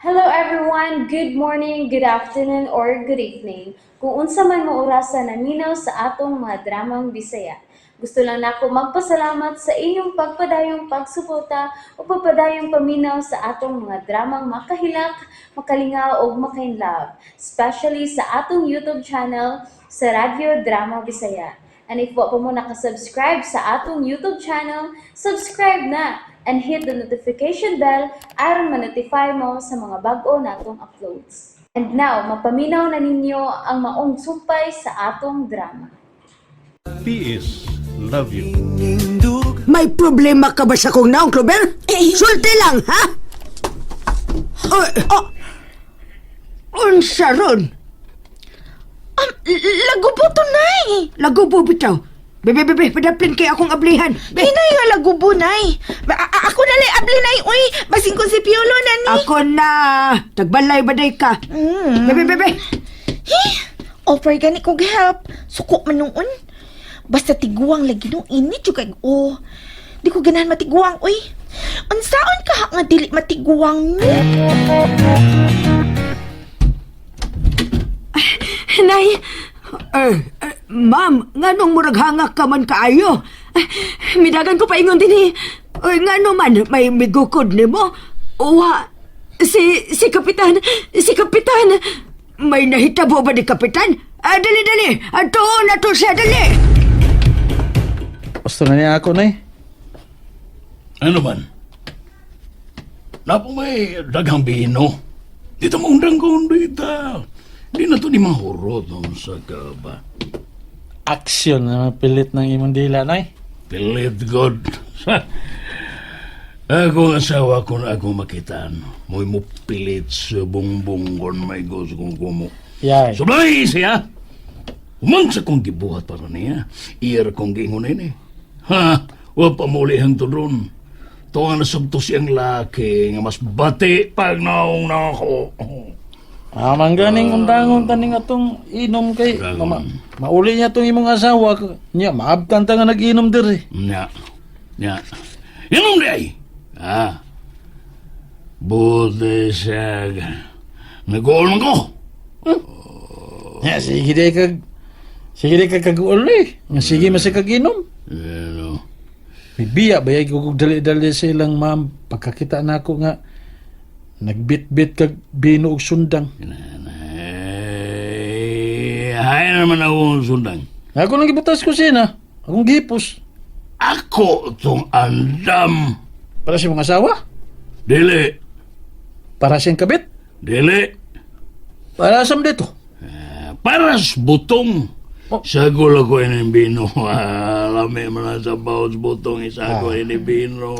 Hello everyone! Good morning, good afternoon, or good evening. Kung unsa man mo orasa naminaw sa atong mga dramang Bisaya. Gusto lang nako magpasalamat sa inyong pagpadayong pagsuporta o pagpadayong paminaw sa atong mga dramang makahilak, makalingaw ug makainlove, especially sa atong YouTube channel sa Radyo Drama Bisaya. And if wa pa mo nakasubscribe sa atong YouTube channel, subscribe na and hit the notification bell aron ma-notify mo sa mga bag-o natong uploads. And now, mapaminaw na ninyo ang maong sumpay sa atong drama. PS love you. May problema ka ba sa kong naong, Clover? Sulti lang, ha? Oh, oh. Unsa ron? Lagubo to, Nay. Lagubo bitaw. Bebe, bebe, padaplin kay akong ablihan. Be, Hinay nga lagubo, Nay. Ako na lang abli, Nay. Uy, basin ko si Piolo na ni. Ako na. Tagbalay baday ka. Bebe, bebe. Hi, offer gani kog help. Suko man noon. Basta tiguang lagi no init jud kay oh. Di ko ganahan matiguang, uy. Unsaon ka nga dili matiguang ni? Nay, Eh, eh, ma'am, nganong murag hangak ka man kaayo? midagan ko paingon din eh. Oy, ngano man, may migukod nimo? Wa, si Kapitan, si Kapitan. May nahitabo ba ni Kapitan? Ah, dali, dali. Ato na to siya, dali. Gusto na niya ako, Nay. Ano man? Napo may daghang bino. Dito mo undang ko dito. Di na to ni mahurot nung sa kaba. Aksyon na mapilit ng imong dila, Nay. Pilit God. Ako ang asawa ko na ako makitaan. Mo'y mo pilit sa bongbong kon may gusto kong kumo. Yay. Sublay siya! Human sa kong gibuhat para niya. Iyar kong giingon ini. Ha? Wa pa muli hang tudron. Tuwa na sabto siyang laki nga mas bati pag naong na ako. Ah, mangganing undangon taning atong inom kay Undangon. mama, mauli niya tong imong asawa niya maabtan ta nga nag-inom diri. Nya. Nya. Inom di ay. Ah. Buti siya. Nag-uol man ko. Ya, sige di kag kag-uli. Nga sige man siya kag inom. Ano? May biya ba yay kog dali-dali sa ilang ma'am pagkakita nako nga nagbitbit kag bino og sundang. Ay, hay naman ako ang sundang. Ako lang gibutas kusina, akong gipos. Ako tong andam. Para sa imong asawa, Dili. para siyang kabit, Dili. para sa dito. Paras butong. Oh. Sa gulo ko ini bino. Ah, lami man na sa bawat butong isa ko ini bino.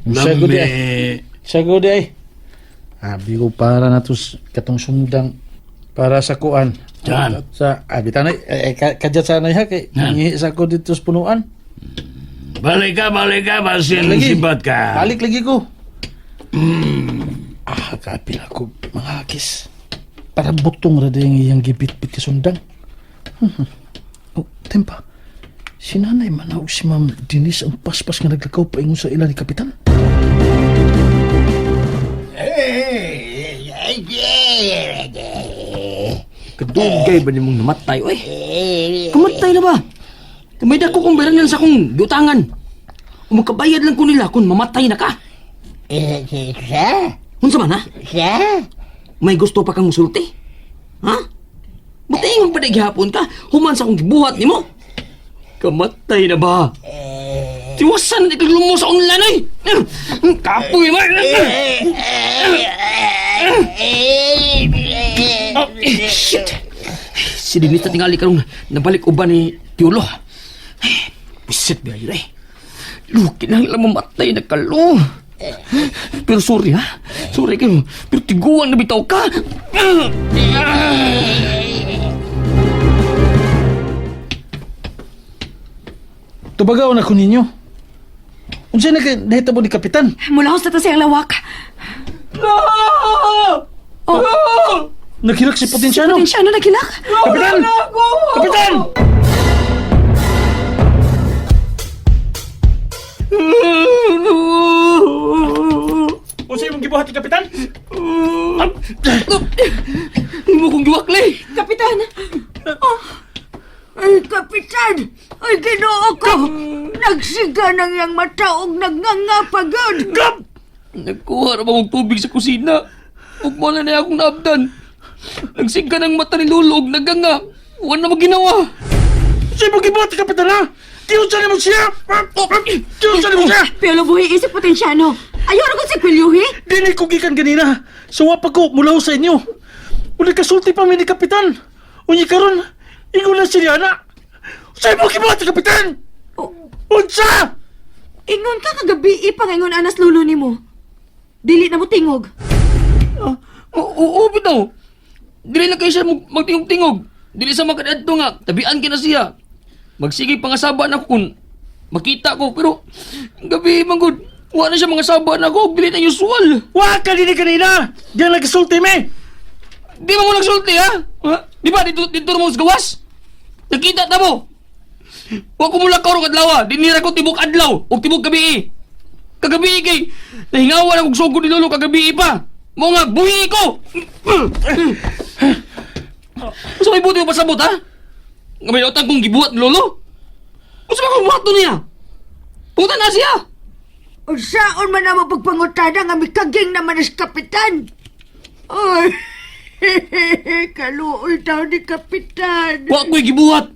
Sago di Lami. Sago di ay. Abi ko para na to katong sundang para sa kuan. Diyan. Sa abi tanay eh, kadyat sanay ha kay Yan. nangihi sa ko dito sa punuan. Balik ka, basin Lagi. sibat ka. Balik lagi ko. Ah, kapil ako mga akis. Para butong ra di ang iyang gibitbit ka sundang. Oh, tempa. Si nanay man og si Ma'am Denise ang paspas nga naglakaw paingon sa ila ni Kapitan. Kadugay ba nimong namatay, oy? Kamatay na ba? Kamay dako kong beranan sa akong giutangan. Umakabayad lang ko nila kung mamatay na ka. Unsa man ha? May gusto pa kang musulti? Ha? Butingon pa di gihapon ka, human sa akong gibuhat nimo. Kamatay na ba? Tiwasan na ikaglumos sa online ay! Kapoy man! Oh, eh, shit! Si Denise na tingali karong nabalik uban ni Piolo. Eh, Bisit ba yun eh. Lu, kinahanglan mamatay na kalo. Pero sorry ha. Sorry kayo. Pero tiguan na bitaw ka. Tubagaw na ko ninyo. Unsa na kay nahitabo ni Kapitan? Mula sa ta siyang lawak. Oh, Naghilak si Potensyano. Potensyano nagilak. Kapitan! Kapitan! Unsa imong gibuhat? gibuhat ni Kapitan? Imo kong giwakli. Kapitan! Ay, Kapitan! Ay, ginoo ko! Nagsiga ng iyang mata og nagnganga pa gyud. Gab! Nagkuha ra ba og tubig sa kusina? Ug mo na niya akong naabdan. Nagsigka ng mata ni Lolo og naganga. Wala na mo ginawa. Sa imong gibuhat ni Kapitan, ha? Giunsa nimo siya? Giunsa nimo siya? Piolo buhi isip potensyano. Ayaw ra ko si Pilyuhi. Dili ko gikan ganina. Sawa pa ko mulaw sa inyo. Uli kasulti pa mi ni Kapitan. Unya karon, ingon na siya na. Sa imong gibuhat ni Kapitan? Oh. Unsa? Ingon ka kagabi ipangingon anas lulo nimo. Dili na mo tingog. Ah, Oo, bitaw. Dili na kayo siya magtingog-tingog. Dili sa makadadto nga, tabian ka na siya. Magsige pangasaba na ko kung makita ko, pero gabi manggod, wala na siya mga saba na ako, dili na usual. Wa ka dinhi kanina. Diyan nagkasulti mi. Di ba mo nagsulti, ha? Ha? Di ba, dito, dito mo sa gawas? Nakita na mo. Wa ko mula karong adlaw, dinira ko tibok adlaw ug tibok gabi. Kagabi kay nahingawan akong sugod ni Lolo kagabi pa. Mo nga buhi ko. Unsa may buti mo pasabot ha? Nga may utang kong gibuhat ni Lolo. Unsa ba kong buhat to niya? Puta na siya. Unsaon man na mo pagpangutada nga mikaging naman is Kapitan? Ay, kaluoy daw ni Kapitan. Wa ko'y gibuhat.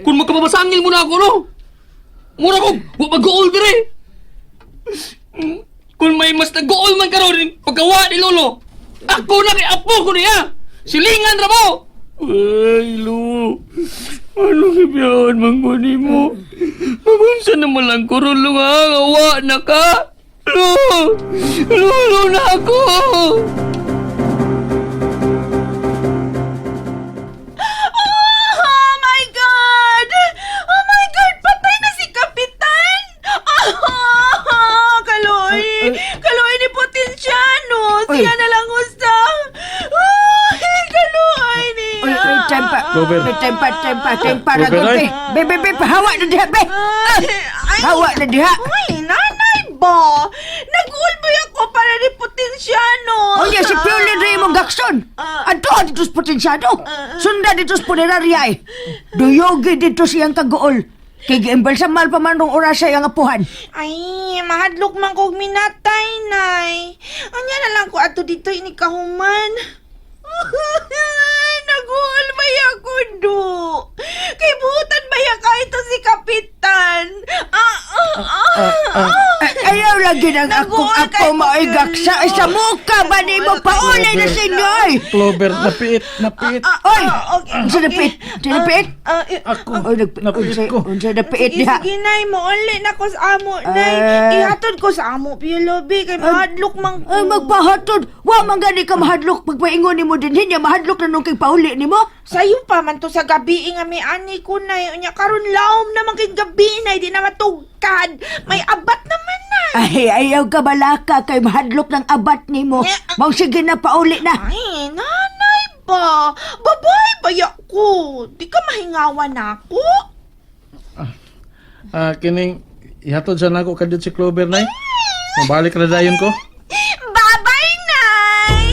Kung magkapabasangil mo na ako, no? Mura ko, wa mag-goal dire. Kung may mas nag-goal man karon pagkawa ni Lolo, ako na kay apo ko niya. Silingan ra mo. Ay, Lo. Ano gibiyahan man ko nimo? Magunsa na malang ko ron, Lo, nga. Awa na ka. Lo, Lolo na ako. Oh my God! Oh my God! Patay na si Kapitan! Ah, kaloy! Kaloy ni Potensyano! Siya na lang usa! Ay, kaloy niya! Uy, uy, tempa. Clover. Uy, tempa, tempa, tempa. Clover, Ragon, ay. be. Be, be, be, pahawa na diha, be. Ay, ay, Hawa na diha. Ay, nanay ba? Nag-ulboy ako para ni Potensyano! Oye, si Piolo na imong gakson. Ato dito sa potensyado. Sunda dito sa punerarya eh. Duyogi dito siyang kagool. Kay giimbalsamal pa man rong orasa iyang apuhan. Ay, mahadlok man kog minatay, nay. Anya na lang ko ato dito ini kahuman. Naguol ba ako do? Kay buhutan ba ya ito si Kapitan? Ah, ah, ah, ah. Ay, ayaw lagi ng akong Naguol apo kay maoy Piolo. gaksa. Ay, sa muka ba ni mo pauli na sinyo ay? Clover, napiit, napiit. Oy! Ah, okay, Unsa okay. napiit? Unsa napiit? Ah, eh, Ako, Oy, nagpiit. napiit Unsa ko. unsa napiit Sige, diha? sige, nay. Mauli na ko sa amo, nay. Ah. Ihatod ko sa amo, Piolo, be. Kay mahadlok man ko. Ay, magpahatod. Wa man gani ka mahadlok pagpaingon nimo dinhi niya mahadlok na nung kay pauli nimo. Sayo pa man to sa gabi nga may ani ko na unya karon laom naman kay gabi na di na matugkad. May abat naman na. Ay, ayaw ka balaka kay mahadlok ng abat nimo. Mao sige na pauli na. Ay, nanay ba? Babae ba ya ko? Di ka mahingawan ako? Ah, kining ihatod sa nako kadiyot si Clover nay. Mabalik ra dayon ko. Bye-bye, nay!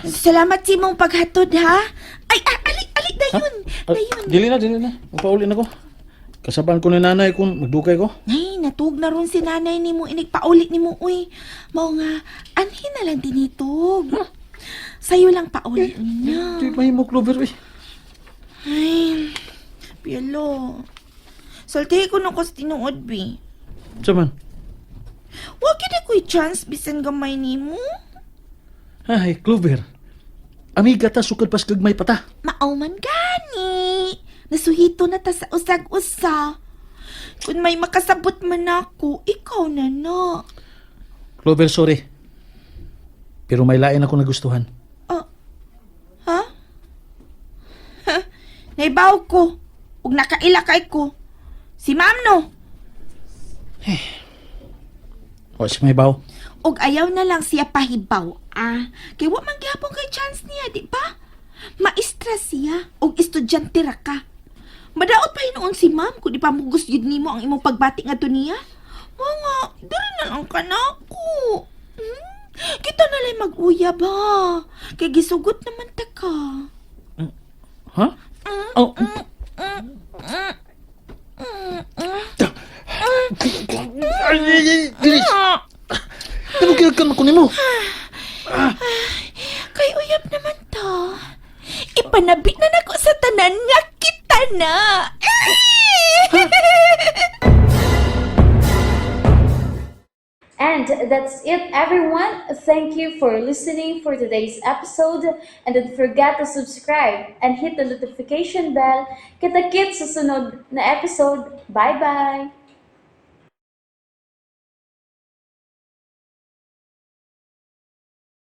Salamat sa imong paghatod, ha? Ay, ah, ali, ali, dayon. Ah, Dayon. dili na, dili na. Magpauli na ko. Kasabaan ko ni nanay kung magdukay ko. Ay, natug na ron si nanay ni mo, inigpaulit ni mo, uy. Mao nga, anhin na lang dinitog. Sa'yo lang paulit niya. Di mahimo Clover uy. Ay, Pielo. Sultihi ko nung ko sa tinuod, bi. Sa man? Wa gid ko'y chance bisan gamay nimo. Ay, Clover. Amiga ta sukad pas gagmay pata. Mao man gani. Nasuhito na ta sa usag-usa. Kung may makasabot man ako, ikaw na na. Clover, sorry. Pero may lain ako nagustuhan. Ah, ha? Ha? Naibaw ko. Ug nakaila kay ko. Si ma'am no. O, si may baw. Ug ayaw na lang siya pahibaw, ah. Kay wa man gihapon kay chance niya, di ba? Maestra siya ug estudyante ra ka. Madaot pa hinuon si ma'am kung di pa mugos yun nimo ang imong pagbati nga niya. Mao nga, diri na lang ka nako. Kita na lang mag-uya ba? Kay gisugot naman ta ka. Ha? Oh. Ay, Denise! Ano kaya ko nimo? Kay uyab naman to. Ipanabi na nako sa tanan nga kita na. And that's it, everyone. Thank you for listening for today's episode. And don't forget to subscribe and hit the notification bell. Kita-kits sa sunod na episode. Bye-bye!